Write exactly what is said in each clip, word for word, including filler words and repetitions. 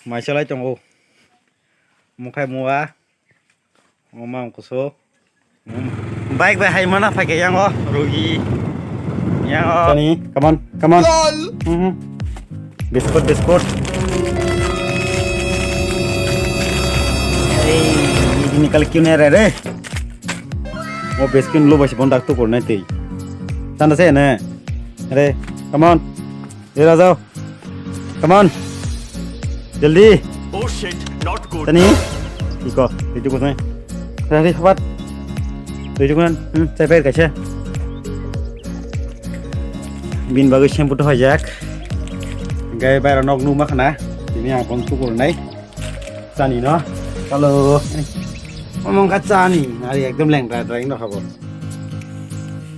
Mai chalai tongo. Mukhai mua. Oma kuso. Bike bai hai mana phai khe yango rugi. Yango. Tani, come on, come on. Mhm. Biscuit, biscuit. Ei, ini kali kiu nere re. O biscuit lo basi bon dak tu kor nai tei. Chanda se ne. Re, come on. Ye raja. Come on. Jaldi. Oh shit, not good. Tani. Iko, itu ko sai. Tadi habat. Itu kan, hmm, saya bayar kaisa. Bin bagus shampoo tu hajak. Gai bayar nok nu makna. Ini apa untuk kurang nai. Chani no. Halo. Omong ka chani. Ari ekdom leng dra dra no habo.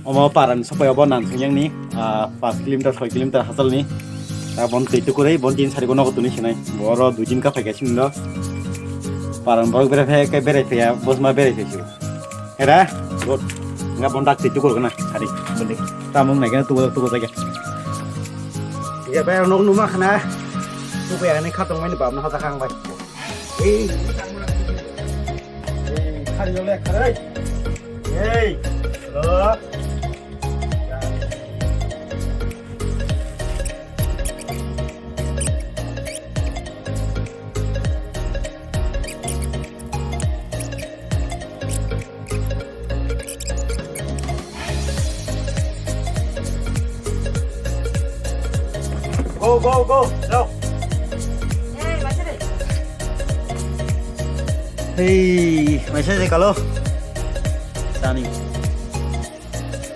Omo paran sopai obo nang sing yang ni. Ah, five kilometer, six kilometer hasal ni. Ta bon tei tukurei, bon tin sari ko nogo tuni sinai. Boro dui din ka phai ka sing do. Paran borok bere phai ka bere phai ya, bos ma bere phai su. Era, good. Nga bon dak tei tukur na. Hari, beli. Tamung nai ka tukur tukur jaga. Ya, bayar nok numa khana. Tukur ya, ni khatong mai ni bab na hata kang bai. Ei. Ei, khari jole, khari. Ei. Hello. Go, go, go, go. Hey, maisa de kalo. Tani.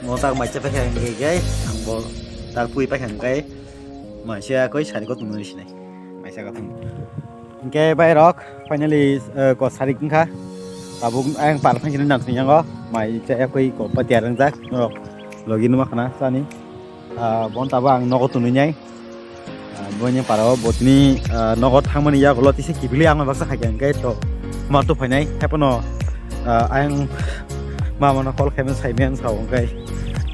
Mo tak maisa pakai hingke gai, ang bo tak pui pakai hingke. Maisa koi sari ko tungui sinai. Maisa ka tung. Hingke bai rok. Finally, eh, ko sarik wngkha. Tabuk ayang par thang sini nang sini yango. Mai chaya koi ko patiar wngjak. Norok logi numa khana chani. Ah, bon tabo ang nogo tunui nai. Ah, boini parao botini, ah, nogo thangmani yagulo tisa kibili ang baksa khaikha hingke to ma to phainai. Haiphano, ah, ayang mama no call khaimani saimen sao hingke.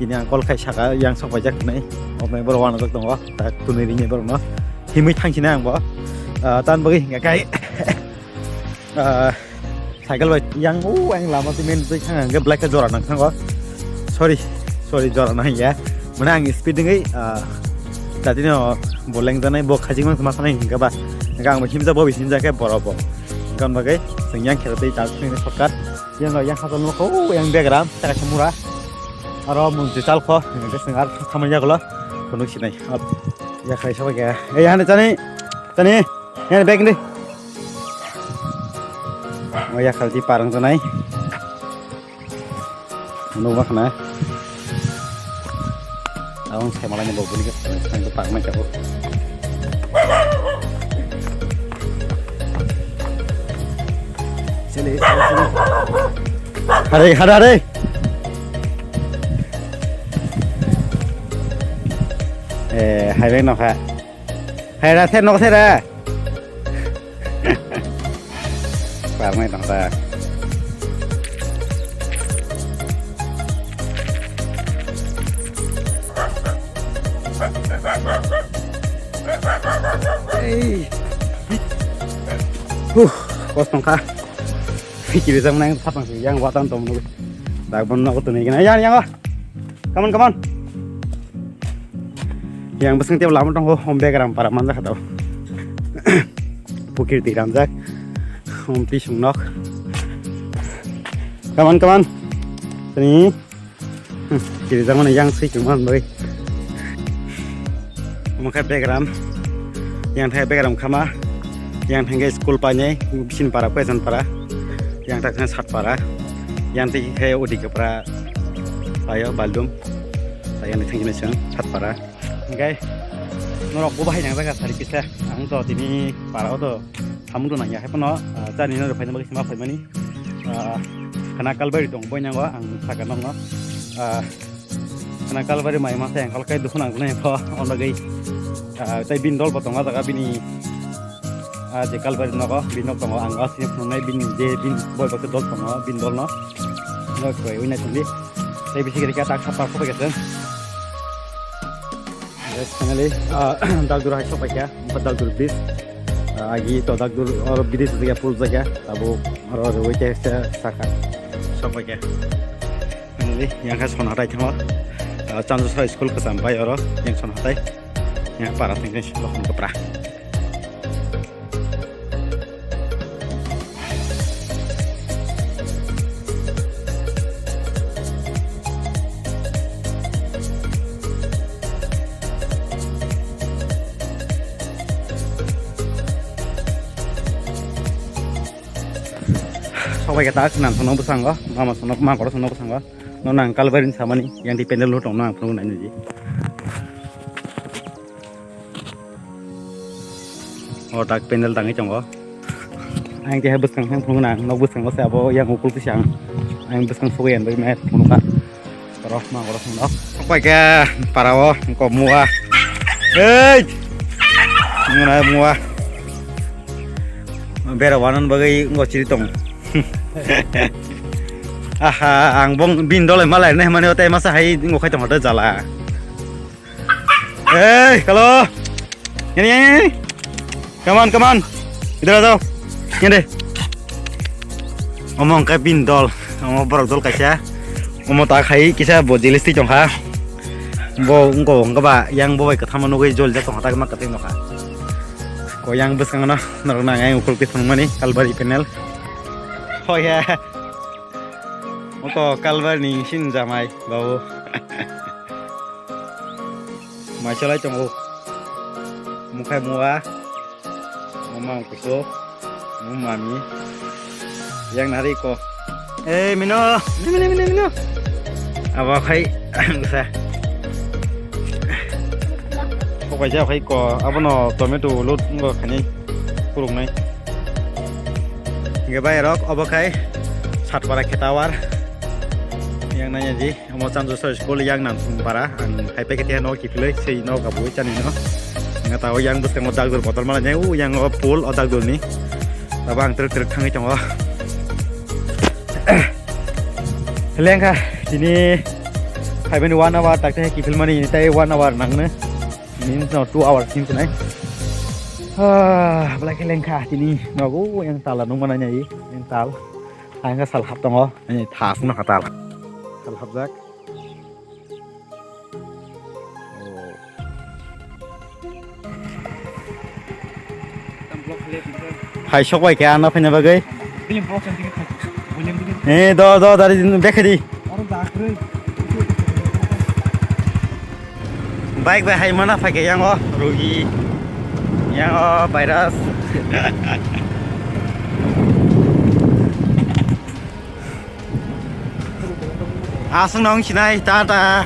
Tini ang call khai saka yang sok paijak nai. Omo borok wanajak tongo. Tak tunui ringi borok no. Himui thang sini ang bo. Ah, tan bagwi hingke kai. Ah, cycle bai yang o ang lama tu main tu thang ang black jora nang thango. Sorry, sorry, jora nang ya. Mane ang speed ding ai, ah, tadi no boleng janai bo khajing mang sama sanai hingga ba. Hingga ang himja bo himja ke boro bo. Hingga ang bagai sing yang khera tei tak sing shortcut. Yang yang hato no ko yang background tak semura. Aro mun jisal kho, hingga sing ar thamani jagulo. Kunuk sinai. Ya khai sabai ya. Eh, hane tani. Tani. Hane bag ni. Oh ya, khalti parang tanai. Ano bak na. Awang sai malai ni bobuni ka. Ang to parang mai ka bo. Sini, sini, sini. Hare, hare, hare. Eh, hai bag no kha. Hai ra, ther nok ther ra. Parmai tong ta. Ei. Huh, kos tong kha. Kiri jang nang phatang si yang watan tong nuk. Dak bon nok tu ni gina. Yang, yang. Come on, come on. Yang bwswng tei lama tongo, hom begram para manjak kha tao. Pukir twi ramjak, hom pisung nok. Come on, come on. Tini. Hmm, kiri jang mani yang sui chwng man bai. Omo khe begram. Yang thai begram khama. Yang thangkhe school painai, bisin para, Kwesan para. Yang thangkhe sat para. Yang thangkhe odi kepra. Ayo, Baldum. Yang thangkhe sat para. Hingke norok bo bahai nang jaga sari kisa. Ang to tini para o to samung to nangya. Haiphano, ah, chani no rwphai nang bagwi sima phaimani. Ah, khana kalbari tong boi nango ang saka nongo. Ah, khana kalbari mai masa yang kalkai dukhu nang tongo pho. Ono gei, ah, tai bin dol bo tongo jaga bini. Ah, je kalbari nogo, bin nok tongo, ang asini phunuknai bin je bin boi bakhe dol tongo, bin dol no. Nok koi uinai thangdi. Tei bisi kiri kya tak sapa khopai khe. Guys, finally, ah, Daldura hai khopai kya, Daldura bridge. Agi to dak dur or bidi se jaga pul jaga abo oro roi te se saka. Sok bai ke. Nili yang kha son hatai thango. Chanjo sa school kwcham bai oro yang son hatai. Yang para thang thang sok kapra. Sok bai khe tak nang sono bwskango, mama sono, ma koro sono bwskango. No nang kalbarin samani yang di pendel lo tong nang phunuk nai niji. O tak pendel tangwi tongo. Ang keha bwskang thang phunuk nang, nok bwskango se abo yang ukul kisa ang. Ang bwskang sugui ang bai mai phunuk ka. Oro ma oro phunuk. Sok bai khe para o ko mua. Ei! Nuna mua. Bera wanan bagwi ngo chiri tong. Aha, ang bong bin dole malai ne mane otai masa hai ngo khai tong hote jala. Hey, hello. Ini, ini, ini. Come on, come on. Idhar aa jao. Ini deh. Omo wngkha bin dol. Omo borok dol kaisa. Omo ta khai kisa bo jelis twi tongkha. Bo wngko wngkha ba yang bo bai kwthama nugwi jolijak tongkha tak ma kwthwi nokha. Ko yang bwskango no norok nang yang ukuluk twi phunukmani kalbari panel. Hoya. Oko kalbari ni sin jamai babu. Maisalai tongo. Mukhai mua. Mama kuso. Mami. Yang nari ko. Eh, mino. Mino, mino, mino, mino. Abo khai. Sa. Ko kaisa khai ko. Abono tomato lut ngo khani. Kurung nai. Hingke bai rok obo khai Satpara khe tower. Yang nanya ji. Omo Chanjosari school yang nang para ang hai pai khe no kiphilwi sei no kabui chani no. Nga ta o yang bwskango dagdur botol mala jai u yang o pool o dagdur ni. Abo ang trek trek thangwi tongo. Lengkha tini phaimani one hour takte kiphilmani tei one hour nangno. Means no two hours hinwi nai. Ah, belai khe lengkha tini nogo yang tala nung manai nai yang tal. Ang khe sal hap tongo. Ani thas no hatal. Sal hapjak. Hai sok bai khe ano phaina bagwi. Eh, do, do, dari bekhe di. Bike bai hai mana phai khe yango rugi, yango virus. Aswk nang sinai ta ta.